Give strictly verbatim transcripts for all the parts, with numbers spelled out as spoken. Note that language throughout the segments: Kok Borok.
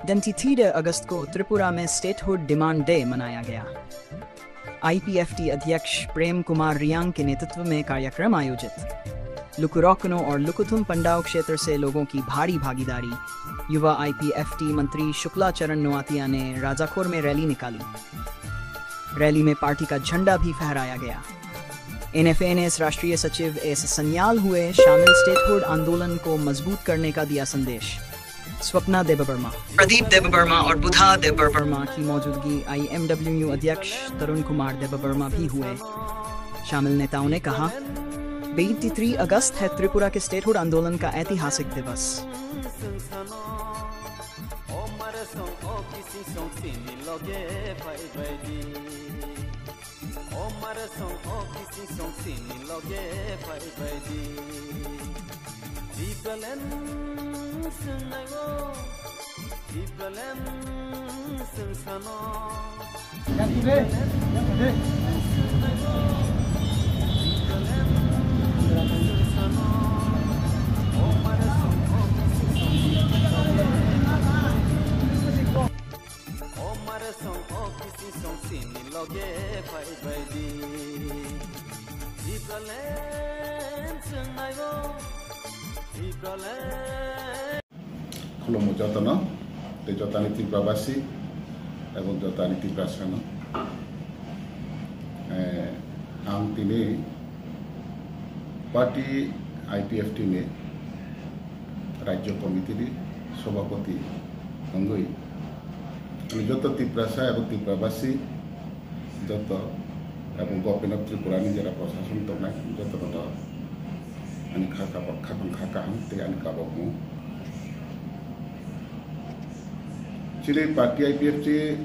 Twenty-three अगस्त को त्रिपुरा में statehood demand day मनाया गया। आईपीएफटी अध्यक्ष प्रेम कुमार रियांग के नेतृत्व में कार्यक्रम आयोजित। लुकुरोकनो और लुकुथुम पंडाव क्षेत्र से लोगों की भारी भागीदारी। युवा आईपीएफटी मंत्री शुक्ला चरण नोआतिया ने राजाखोर में रैली निकाली। रैली में पार्टी का झंडा भी फहराया गया। एनएफएनएस राष्ट्रीय सचिव एस सन्याल हुए शामिल, स्टेटहुड आंदोलन को मजबूत करने का दिया संदेश। स्वप्ना देबबर्मा, प्रदीप देबबर्मा और बुधा देबबर्मा की मौजूदगी। आईएमडब्ल्यूयू अध्यक्ष तरुण कुमार देबबर्मा भी हुए शामिल। नेताओं ने कहा, तेईस अगस्त है त्रिपुरा के स्टेटहुड आंदोलन का ऐतिहासिक दिवस। O mare song, o kising song, sini loge phai bai di. Dipelen swngnai o, dipelen swngsano. Dipelen swngnai o, dipelen swngsano. O mare song, o kising song, sini loge phai bai di. O mare song, o kising song, sini loge phai bai di. Dipelen swngnai o, dipelen. Khulumgo jotono, tei jotani Tripurabasi, ebong jotani Tiprasano. Eh, ang tini party I P F T ni Rajya Committee ni Sabhapati wngwi, ani joto Tiprasa ebo Tiprabasi joto ebo Government of Tripura ni jera prosason tongnai joto no ani kha kha kha kaham tei ani kabokmung. Chini party I P F T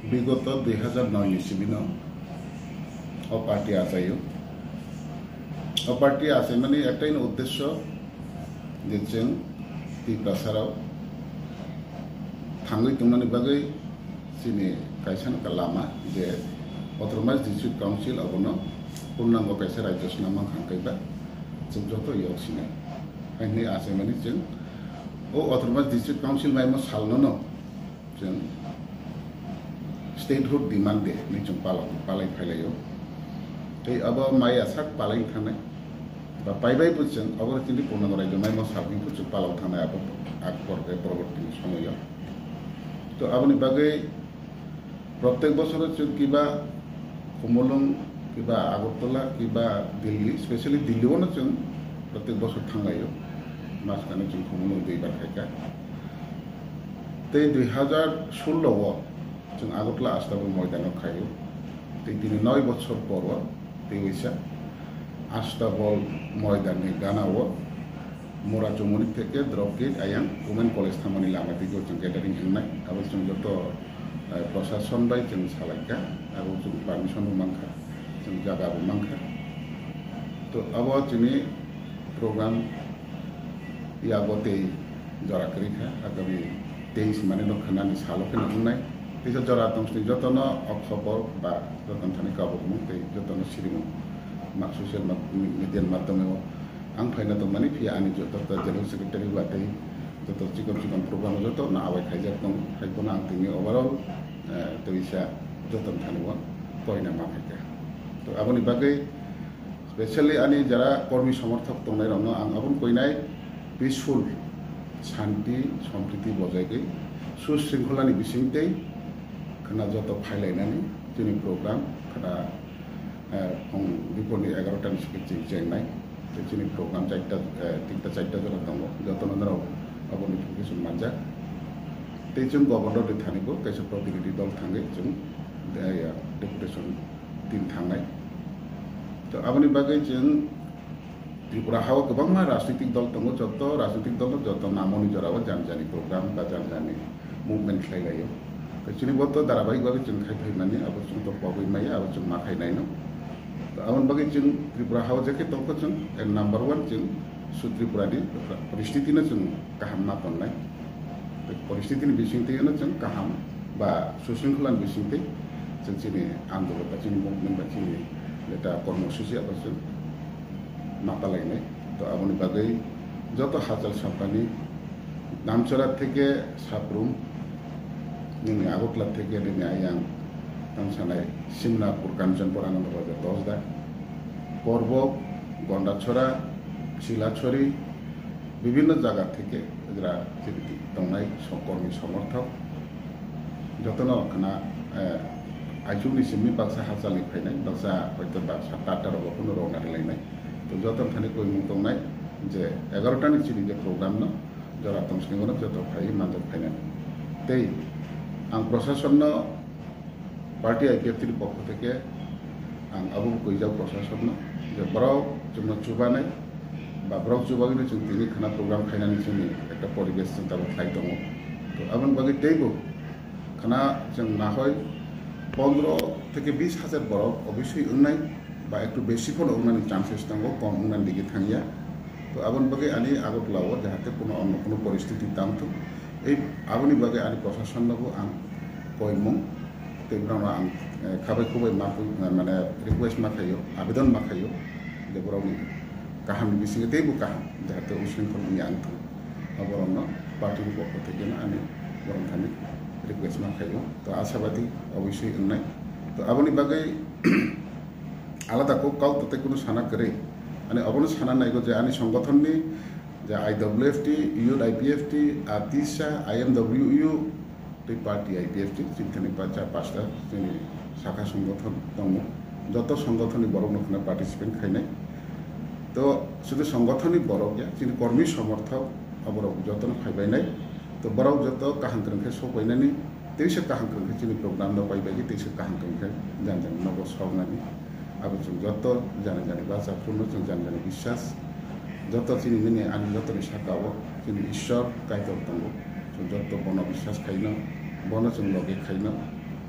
Bigoto dui hazar noi ni simi no o party achaio. O party achaimani ektaino uddesyo je chwng Tiprasarok thangwi tongmani bagwi chini kaisa no lama je Autonomous District Council abono purnango kaisa rajyo swnam mankha hwnkhe ba chwng joto yok sinai. Haini achaimani chwng o Autonomous District Council maimo salno no chwng statehood demand day hinwi chwng palao, palai phailaio. Tei abo maya sak palai thangnai ba paibai bo chwng abo chini purnango rajyo maimo sal hinwi chwng palao thangnai abo ak por-, poroborti somoyo. To aboni bagwi protek bosoro chwng kiba Khumulwng, kiba Agartala, kiba Delhi, specially Delhi-o no chwng protek bosor thanglaio. Maskano chwng Khumulwng duibar khaikha. Tei dui hazar sullo o chwng Agartala Astabol moidano khaio. Tei tini noi bochor poro tei waisa Astabol moidanni ganao Mora Chumuni theke drop gate ayang Women College thamani lama twigo chwng catering wngnai. Abo chwng joto, eh, prosason bai chwng salaikha, abo chwng permission bo mankha, chwng jaga bo mankha. To abo chini program yago tei jora kwrwi kha, agami tei simani no khwnani salo kheno wngnai. Teisa jora tong sini jotono o khobor ba jotono thani kabukmung tei jotono sirimung ma-, social ma-, media ni madhyome o ang phaina tongmani, phiya ani joto ta general secretary ba tei joto chikon chikon program o joto no abai khaijak tong, hai phano ang tini overall, eh, teisa jotono thani o koina ma phaikha. To aboni bagwi specially ani jara kormi somorthok tongnairokno ang aboni koinai peaceful, shanti, sompriti bojai tei susringkholani bisingtwi khwna joto phailainani chini program khwna, eh, phung biporni egarota ni sikhe chwng chengnai. Tei chini program chaita, eh, tinta chaita jora tongo, jotono norok aboni notification manjak. Tei chwng governor ni thani bo kaisa protinidhi dol thangwi chwng, eh, deputation tin thangnai. To aboni bagwi chwng Tripura hao kwbangma rajnitik dol tongo, joto rajnitik dol joto namoni jorao jani jani program ba jani jani movement khlai laio. Tei chini bo to dharabahik bagwi chwng khai phaimani, abo chwng to pogwi maya, abo chwng ma khai naino. To aboni bagwi chwng Tripura hao je khe tongkha chwng, eh, number one chwng su Tripura ni poristiti no chwng kaham ma tonnai. Tei poristiti ni bisingtwi no chwng kaham ba susringkhola ni bisingtwi chwng chini andolon ba chini movement ba chini jeta kormosuchi abo chwng ma palainai. To aboni bagwi joto hachal sampani Damchara theke Saprum, nini Agartala theke nini ayang tangsanai Simnapur Kanchanpur Ananda Bazar dos da, Korbok, Gondachora, Silachori, bibhinno jaga theke jera chini tongnai sokormi somorthok jotono khna, eh, aichukni simi baksa hachalni phainai, baksa hoito baksa tatta rogo phano rogna rwlainai. To joto thani koimung tongnai je egarota ni chini je program no jora tong sini joto phai manjak phainani. Tei ang prosasonno party I P F T ni pokho theke ang abo koijak prosasonno je borok chwngno chubanai ba borok chubagwino chwng tini khana program khainani chini ekta poribesh chwng tabuk khlai tongo. To aboni bagwi teibo khana chwng nahoi pondro theke bis hajar borok obisoi wngnai ba ektu besi phano wngnani chances tongo, kom wngnani digi thangya. To aboni bagwi ani Agartala o jahate kuno onno kuno poristiti tang thung, ei aboni bagwi ani prosasonno bo ang koimung tei borokno ang, eh, khabai khubai ma, mane request ma khaio, abedon ma khaio je borokni kahamni bisingo teibo kaham jahate usringkhol wngya wng thung. Borokno party ni pokho thekeno ani borok thani request ma khaio. To ashabadi obisoi wngnai. To aboni bagwi alada kok kau tei kunu sana kwrwi. Ani obono sana naigo je ani songothonni je I W F T, Youth I P F T, ATISA, I M W U, tei party I P F T, chini thani pacha pasta chini sakha songothon tongo. Joto songothonni borokno khna participate khainai. To sudu songothonni borok ya, chini kormi somorthok, aborok jotono phaibainai. To borok joto kaham kwrwng khe sokbainani, teisa kaham kwrwng khe chini program no paibai, teisa kaham kwrwng khe jani jani nogo soknani. Abo chwng joto jani jani bacha phurno chwng jani jani biswas. Joto chini nini ani jotoni saka o chini Ishwar Kaitor tongo. Chwng joto bono biswas khaino, bono chwng loge khaino.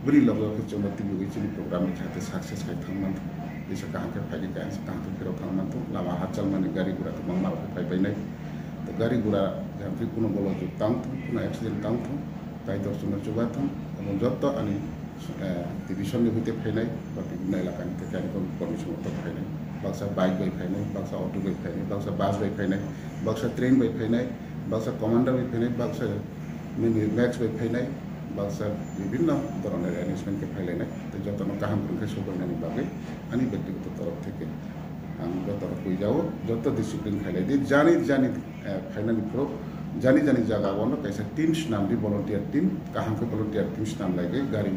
Bwrwi loge khe chwngno twiwi chini program ni jahate success khai thang man thung. Teisa kaham khe phaidi, kaham khe phirok thang man thung. Lama hachal mani gari gura kwbangma rok phai bainai. To gari gura jaham khe kuno golo jwk tang thung, kuno accident tang thung. Kaitor chwngno chuba thung. Abo joto ani, eh, division ni hoite phainai, ba bibhinno elaka ni theke ani kon-, kormi somorthok phainai. Baksa bike bai phainai, baksa auto bai phainai, baksa bus bai phainai, baksa train bai phainai, baksa commander bai phainai, baksa nini Max bai phainai, baksa bibhinno dhoronor arrangement khe phailainai. Tei jotono kaham kwrwng khe sobainani bagwi ani byaktigoto torof theke ang jotono puijao, joto discipline khailai di, jani jani eh, phainani phuru jani jani jaga o no kaisa team swnam di, volunteer team, kaham khe volunteer team swnam lai khe gari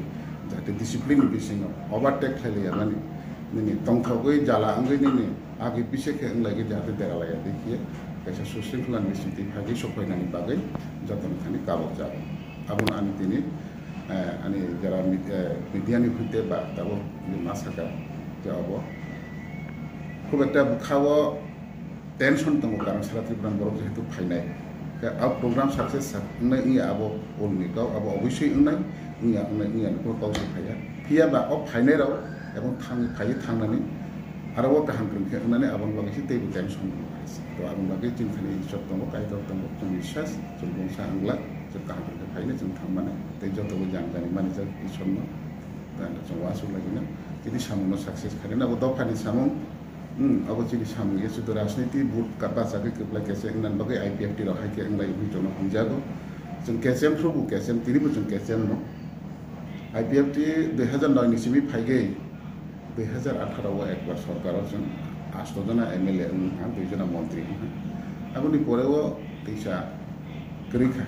jahate discipline ni bisingo overtake khlai lai ya mani, nini tongthogwi jala wngwi nini agi pise khe wng lai khe jahate dera lai ya di khe kaisa susringkhla ni bisingtwi phagwi sokphainani bagwi jotono thani kabok jago. Abono ani tini, eh, ani jara mid-, eh, media ni hoite ba tabuk ma saka je abo khub ekta bwkha o tension tongo, karon sara Tripura ni borok jehetu phainai. Khe a program success sa-, wngnai wngya abo ulni kau, abo obosoi wngnai, wngya, wngnai, wngya ni kunu kau se phaiya. Phiya ba o phainai rok ebong thang, phaiwi thangnani aro o kaham kwrwng khe wngnani aboni bagwi se teibo tension tongo. To aboni bagwi chini thani Ishwar tongo, Kaitor tongo, chwng biswas, chwng bongsa wngla, chwng kaham kwrwng khe phainai, chwng thangmani, tei jotobo jani jani manijak Ishwarno, tei chwng uansuk lagina, chini samungno success khainai, abo dophani samung, Hmm, abo chini samung ya, sudu rajniti vote ka-, bachagwi kwplai K C M wngna bagwi I P F T rok hai khe wnglai wngwi chwngno hamjago. Chwng K C M phuru bo K C M, tini bo chwng K C M no. I P F T dui hazar noi ni simi phaigwi dui hazar atharo o ekbar sorkar o chwng asto jona M L A wngkha, dui jona montri wngkha. Aboni pore o teisa kwrwi kha.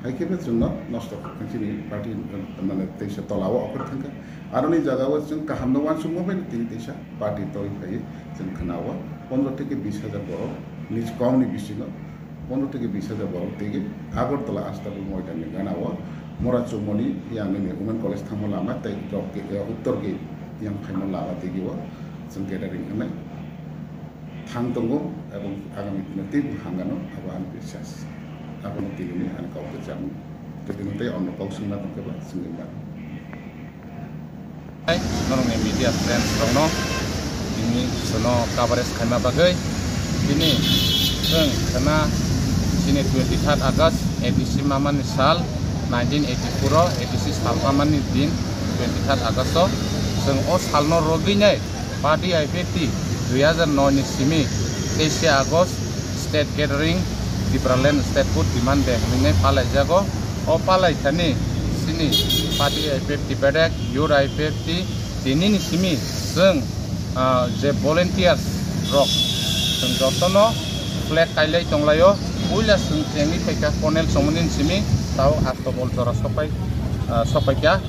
Hai khe bo chwngno nosto kha, chini party, mane, teisa tola o okhor thang kha. Aroni jaga o chwng kaham no uansukma bai tini teisa party twi phaiwi chwng khna o pondro theke bis hajar borok nij kom ni bisingo pondro theke bis hajar borok twi Agartala Astabul moidan ni gana o Mora Chumoni yang nini Women College thangma lama tei drop gate, eh, uttor gate yang phaima lama twi o chwng gathering wngnai. Thang tongo, ebong agami dino teibo hangano abo ani biswas. Abono tinini ani kok kwcham. Tini tei onno kok swngna tongkhe ba swngwi mano. Norokni media friends rokno tini sono coverage khaima bagwi tini chwng khna chini twenty third August A D C mamani sal nineteen eighty four o A D C sal mamani din twenty third August o chwng o salno rwgwi nai Party I P F T dui hazar noi ni simi teise August state gathering Tipraland Statehood demand de hinwi palaijago. O palai thani chini party I P F T bedek, youth I P F T, tinini simi chwng, ah, je volunteers rok, chwng jotono flag kailai tonglaio. Puila chwng chengwi phaikha Colonel Chongmani simi, tao Astobol jora sopai, ah, sopaikha.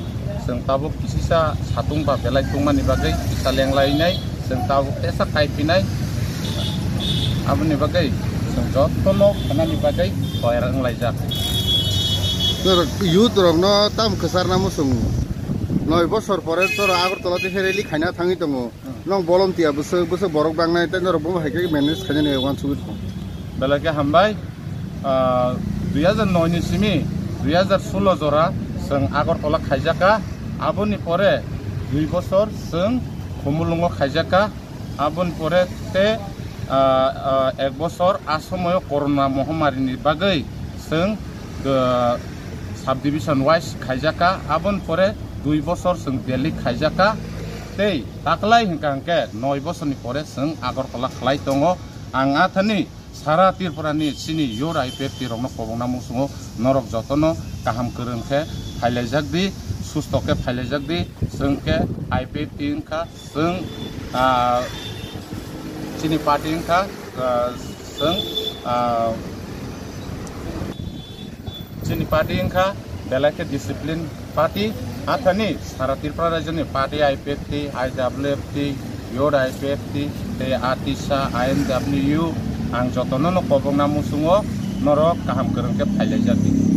Chwng tabuk kisisa satung ba belai tungmani bagwi kisa lenglainai, chwng tabuk tesa kaipinai. Aboni bagwi chwng jotono khanani bagwi toyar wnglaijak. Norok youth rokno tam kwcharna muchung noi bosor pore chwra Agartala tei rally khaina thangwi tongo. Hmm. Nong bolom tiya bwswk, bwswk borok bangnai tei norok bomo hai khe manage khainani wansugwi tongo. Belai khe hambai. Ah, dui hajar noi ni simi dui hajar solo jora chwng Agartala khaijakha. Aboni pore dui bosor chwng Khumulwngo khaijakha. Aboni pore te, ah, ah, ek bosor a somoyo corona mohamari ni bagwi chwng, ah, subdivision wise khaijakha. Aboni pore dui bosor chwng Delhi khaijakha. Tei taklai hwnkha hwnkhe noi bosorni pore chwng Agartala khlai tongo. Ang athani sara Tripura ni chini youth I P F T rokno kobongna muchungo, norok jotono kaham kwrwng khe phailaijak di, susto khe phailaijak di, chwng khe I P F T wngkha, chwng, ah, chini party wngkha, ah, chwng, ah, chini party wngkha belai khe discipline party. Athani sara Tripura rajyoni party I P F T, I W F T, youth I P F T, tei atisa I N W, ang jotono no kobongna muchungo, norok kaham kwrwng khe phailaijak di.